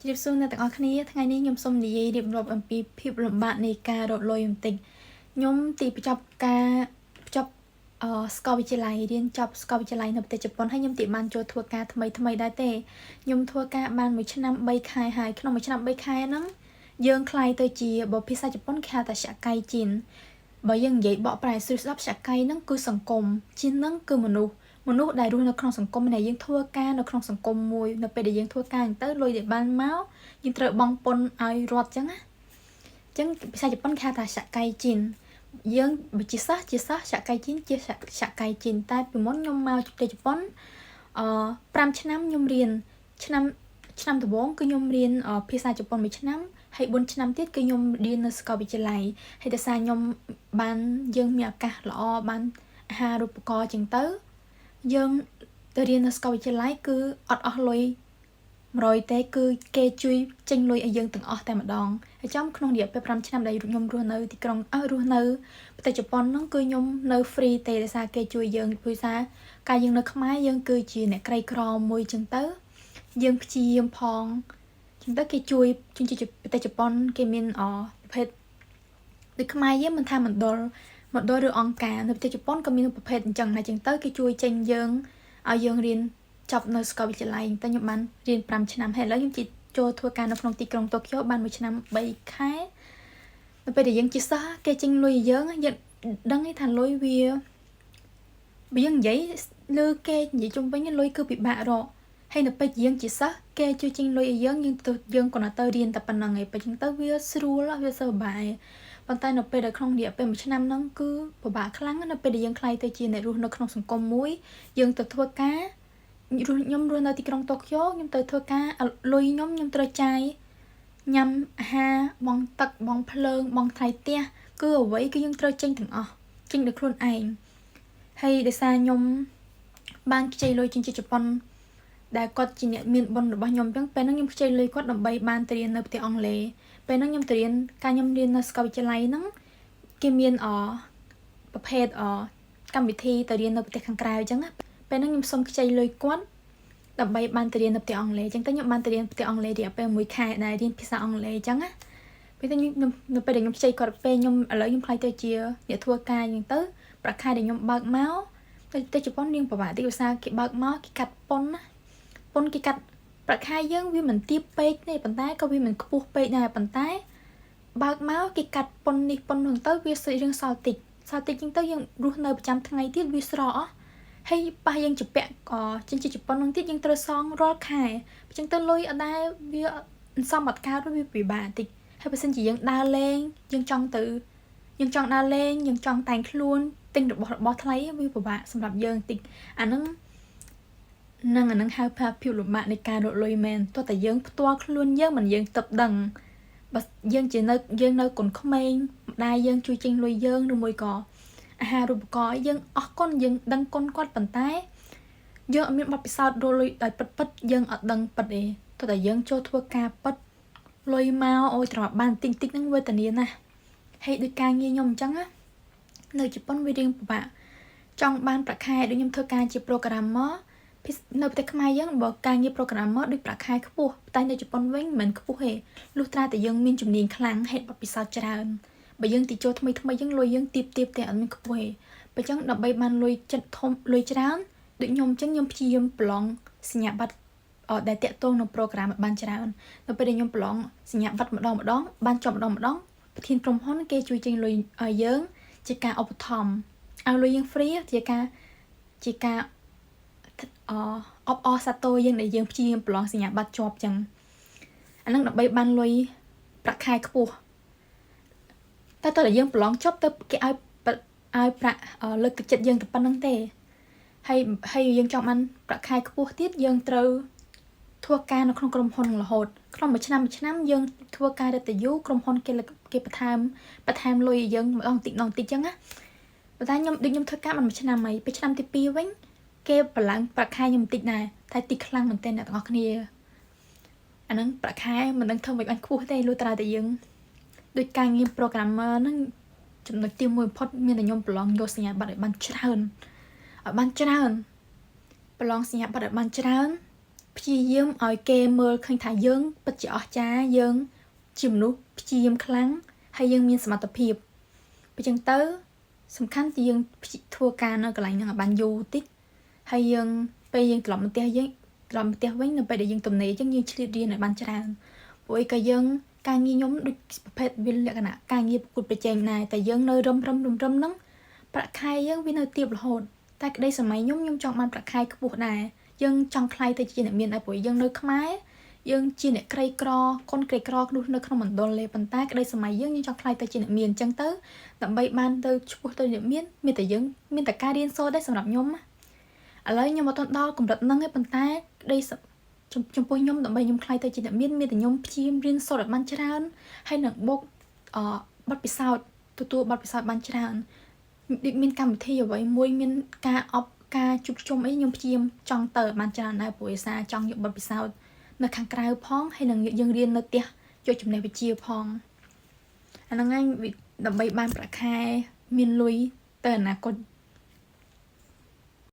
ជម្រាបសួរអ្នកទាំងអស់គ្នាថ្ងៃនេះខ្ញុំសូមនិយាយរៀបរាប់អំពីភាពលំបាកនៃការរកលុយបន្តិចខ្ញុំទីបញ្ចប់ការបញ្ចប់អឺសាកលវិទ្យាល័យរៀនចប់សាកលវិទ្យាល័យនៅប្រទេសជប៉ុនហើយខ្ញុំទីបានចូលធ្វើការថ្មីថ្មីដែរទេខ្ញុំធ្វើការបាន1ឆ្នាំ3ខែហើយក្នុង1ឆ្នាំ3ខែហ្នឹងយើងក្លាយទៅជាបើភាសាជប៉ុនគេហៅថា社会人បើយើងនិយាយបកប្រែស្រួលស្ដាប់社会ហ្នឹងគឺសង្គម人ហ្នឹងគឺមនុស្សមនុស្សដែលរស់នៅក្នុងសង្គមដែលយើងធ្វើការនៅក្នុងសង្គមមួយនៅពេលដែលយើងធ្វើការហ្នឹងទៅលុយដែលបានមកយើងត្រូវបង់ពន្ធឲ្យរដ្ឋចឹងណាអញ្ចឹងភាសាជប៉ុនគេហៅថា社会人យើងបើជាសិស្សជាសិស្ស社会人ជា社会人តែពីមុនខ្ញុំមកប្រទេសជប៉ុនអឺ5ឆ្នាំខ្ញុំរៀនឆ្នាំឆ្នាំដំបូងគឺខ្ញុំរៀនភាសាជប៉ុនមួយឆ្នាំហើយ4ឆ្នាំទៀតគឺខ្ញុំរៀននៅសាកលវិទ្យាល័យហើយដោយសារខ្ញុំបានយើងមានឱកាសល្អបានអាហារូបករណ៍ចឹងទៅយើងទៅរៀននៅសាកលវិទ្យាល័យគឺអត់អស់លុយ100ទេគឺគេជួយចេញលុយឲ្យយើងទាំងអស់តែម្ដងហើយចំក្នុងរយៈពេល5ឆ្នាំដែលខ្ញុំរស់នៅទីក្រុងអើរស់នៅប្រទេសជប៉ុនហ្នឹងគឺខ្ញុំនៅ free ទេដោយសារគេជួយយើងព្រោះសារកាលយើងនៅខ្មែរយើងគឺជាអ្នកក្រីក្រមួយចឹងទៅយើងព្យាយាមផងចឹងទៅគេជួយជនជាតិប្រទេសជប៉ុនគេមានអប្រភេទដូចខ្មែរយើងមិនថាមណ្ឌលមណ្ឌលឬអង្គការនៅប្រទេសជប៉ុនក៏មានប្រភេទអញ្ចឹងដែរចឹងទៅគេជួយចេញយើងឲ្យយើងរៀនចប់នៅសាកលវិទ្យាល័យតែខ្ញុំបានរៀន5ឆ្នាំហើយឥឡូវខ្ញុំជិះចូលធ្វើការនៅក្នុងទីក្រុងតូក្យូបាន1ឆ្នាំ3ខែនៅពេលដែលយើងជាសិស្សគេចេញលុយយើងយើងដឹងថាលុយវាបើយើងនិយាយលើគេនិយាយជុំវិញលុយគឺពិបាករកហើយនៅពេលយើងជាសិស្សគេជួយចេញលុយឲ្យយើងយើងទៅយើងគ្រាន់តែទៅរៀនតែប៉ុណ្្នឹងឯងពេលចឹងទៅវាស្រួលវាសប្បាយប៉ុន្តែនៅពេលដែលក្នុងរយៈពេលមួយឆ្នាំហ្នឹងគឺពិបាកខ្លាំងនៅពេលដែលយើងក្លាយទៅជាអ្នករស់នៅក្នុងសង្គមមួយយើងទៅធ្វើការរស់ខ្ញុំរស់នៅទីក្រុងតូក្យូខ្ញុំទៅធ្វើការលុយខ្ញុំខ្ញុំត្រូវចាយញ៉ាំអាហារបង់ទឹកបង់ភ្លើងបង់ថ្លៃផ្ទះគឺអ្វីគឺយើងត្រូវចេញទាំងអស់ចេញដោយខ្លួនឯងហើយដោយសារខ្ញុំបានខ្ចីលុយជាជប៉ុនដែលគាត់ជាអ្នកមានបុណ្យរបស់ខ្ញុំអញ្ចឹងពេលហ្នឹងខ្ញុំខ្ចីលុយគាត់ដើម្បីបានទៅរៀននៅប្រទេសអង់គ្លេសពេលហ្នឹងខ្ញុំទៅរៀនការខ្ញុំរៀននៅសាកលវិទ្យាល័យហ្នឹងគេមានអប្រភេទអកម្មវិធីទៅរៀននៅប្រទេសខាងក្រៅអញ្ចឹងណាពេលហ្នឹងខ្ញុំសុំខ្ចីលុយគាត់ដើម្បីបានទៅរៀននៅប្រទេសអង់គ្លេសអញ្ចឹងទៅខ្ញុំបានទៅរៀនប្រទេសអង់គ្លេសរយៈពេល1ខែដែររៀនភាសាអង់គ្លេសអញ្ចឹងណាពេលទៅខ្ញុំនៅពេលដែលខ្ញុំខ្ចីគាត់ពេលខ្ញុំឥឡូវខ្ញុំក្លាយទៅជាអ្នកធ្វើការអញ្ចឹងទៅប្រាក់ខែដែលខ្ញុំបើកមកទៅទៅជប៉ុនរៀងពិបាកតិចភាសាគេបើកមកគេកាត់ពន្ធណាពន្ធគេកាត់ប្រាក់ខែយើងវាមិនទាបពេកទេប៉ុន្តែក៏វាមិនខ្ពស់ពេកដែរប៉ុន្តែបើកមកគេកាត់ពន្ធនេះពន្ធនោះទៅវារឿងសល់តិចសល់តិចជាងទៅយើងរស់នៅប្រចាំថ្ងៃទៀតវាស្រកហើយប៉ះយើងជពាក់ចិញ្ចៀនជប៉ុននឹងទៀតយើងត្រូវសងរាល់ខែអញ្ចឹងទៅលុយអត់ដែរវាសំអត់កើតវាពិបាកតិចហើយបើសិនជាយើងដើរលេងយើងចង់ទៅយើងចង់ដើរលេងយើងចង់តែងខ្លួនទិញរបស់របស់ថ្លៃវាពិបាកសម្រាប់យើងតិចអាហ្នឹងនឹងអានឹងហៅថាភាពលំបាកនៃការរកលុយមែនទោះតែយើងផ្ទាល់ខ្លួនយើងមិនយើងទៅដឹងបើយើងជានៅយើងនៅកូនក្មេងម្ដាយយើងជួយចេញលុយយើងឬមួយក៏អាហារូបករណ៍យើងអស់គុណយើងដឹងគុណគាត់ប៉ុន្តែយើងអត់មានបទពិសោធន៍រកលុយដោយពិតពិតយើងអត់ដឹងពិតទេទោះតែយើងចូលធ្វើការពិតលុយមកអូយត្រង់បានតិចតិចហ្នឹងវេទនាណាស់ហើយដោយការងារខ្ញុំអញ្ចឹងណានៅជប៉ុនវារៀងពិបាកចង់បានប្រាក់ខែដូចខ្ញុំធ្វើការជា programmer នៅប្រទេសខ្មែរយើងបើការងារ programmer ដូចប្រាក់ខែខ្ពស់តែនៅជប៉ុនវិញមិនមែនខ្ពស់ទេលុះត្រាតែយើងមានជំនាញខ្លាំងហេតុបទពិសោធន៍ច្រើនបើយើងទីចូលថ្មីថ្មីយើងលុយយើងទៀបទៀបតែអត់មានខ្ពស់ទេបើចឹងដើម្បីបានលុយចិត្តធំលុយច្រើនដូចខ្ញុំអញ្ចឹងខ្ញុំព្យាយាមប្រឡងសញ្ញាបត្រដែលតាក់ទងនឹង program ឲ្យបានច្រើននៅពេលដែលខ្ញុំប្រឡងសញ្ញាបត្រម្ដងម្ដងបានជាប់ម្ដងម្ដងប្រធានក្រុមហ៊ុនគេជួយចេញលុយឲ្យយើងជាការឧបត្ថម្ភឲ្យលុយយើង free ជាការអអបអរសាទរយើងដែលយើងព្យាយាមប្រឡងសញ្ញាបត្រជាប់ចឹងអាហ្នឹងដើម្បីបានលុយប្រាក់ខែខ្ពស់តែតើយើងប្រឡងចប់ទៅគេឲ្យឲ្យប្រាក់លើកទឹកចិត្តយើងតែប៉ុណ្្នឹងទេហើយហើយយើងចង់បានប្រាក់ខែខ្ពស់ទៀតយើងត្រូវធ្វើការនៅក្នុងក្រុមហ៊ុនរហូតក្នុងមួយឆ្នាំមួយឆ្នាំយើងធ្វើការរត់ទៅយូរក្រុមហ៊ុនគេគេបន្ថែមបន្ថែមលុយឲ្យយើងម្ដងតិចម្ដងតិចចឹងណាប៉ុន្តែខ្ញុំដូចខ្ញុំធ្វើការបានមួយឆ្នាំហើយពេលឆ្នាំទី2វិញគេបន្ឡើងប្រាក់ខែខ្ញុំបន្តិចដែរតែតិចខ្លាំងមែនទែនអ្នកទាំងអស់គ្នាអាហ្នឹងប្រាក់ខែមិនដឹងធ្វើមិនបានខ្ពស់ទេលុះត្រាតែយើងដូចការងារ programmer ហ្នឹងចំណុចទី1បំផុតមានតែខ្ញុំប្រឡងយកសញ្ញាបត្រឲ្យបានច្រើនឲ្យបានច្រើនប្រឡងសញ្ញាបត្រឲ្យបានច្រើន ព្យាយាមឲ្យគេមើលឃើញថាយើងពិតជាអស្ចារ្យយើងជាមនុស្សព្យាយាមខ្លាំងហើយយើងមានសមត្ថភាពអញ្ចឹងទៅសំខាន់ជាយើងធ្វើការនៅកន្លែងហ្នឹងឲ្យបានយូរតិចហើយយើងពេលយើងត្រឡប់មកផ្ទះយើងត្រឡប់មកផ្ទះវិញនៅពេលដែលយើងទំនេរអញ្ចឹងយើងឆ្លៀតរៀនឲ្យបានច្រើនព្រោះអីក៏យើងការងារខ្ញុំដូចប្រភេទវាលក្ខណៈការងារប្រកួតប្រជែងដែរតែយើងនៅរឹមរឹមរឹមរឹមហ្នឹងប្រាក់ខែយើងវានៅទាបរហូតតែក្តីសម័យខ្ញុំខ្ញុំចង់បានប្រាក់ខែខ្ពស់ដែរយើងចង់ក្លាយទៅជាអ្នកមានដែរព្រោះយើងនៅខ្មែរយើងជាអ្នកក្រីក្រកូនក្រីក្រនោះនៅក្នុងមណ្ឌលទេប៉ុន្តែក្តីសម័យយើងយើងចង់ក្លាយទៅជាអ្នកមានអញ្ចឹងទៅដើម្បីបានទៅឆ្ពោះទៅអ្នកមានមានតែយើងមានតែការរៀនសូត្រដែរសម្រាប់ខ្ញុំឥឡូវខ្ញុំអត់ទាន់ដល់កម្រិតហ្នឹងទេប៉ុន្តែក្តីចំពោះខ្ញុំដើម្បីខ្ញុំក្លាយទៅជាអ្នកមានមានតែខ្ញុំព្យាយាមរៀនសូត្រឲ្យបានច្រើនហើយនឹងបុកអបទពិសោធន៍ទទួលបទពិសោធន៍បានច្រើនដូចមានកម្មវិធីអ្វីមួយមានការអប់ការជួបជុំអីខ្ញុំព្យាយាមចង់ទៅបានច្រើនដែរព្រោះឯសារចង់យកបទពិសោធន៍នៅខាងក្រៅផងហើយនឹងយើងរៀននៅផ្ទះយកចំណេះវិជ្ជាផងអាហ្នឹងឯងដើម្បីបានប្រាក់ខែមានលុយទៅអនាគត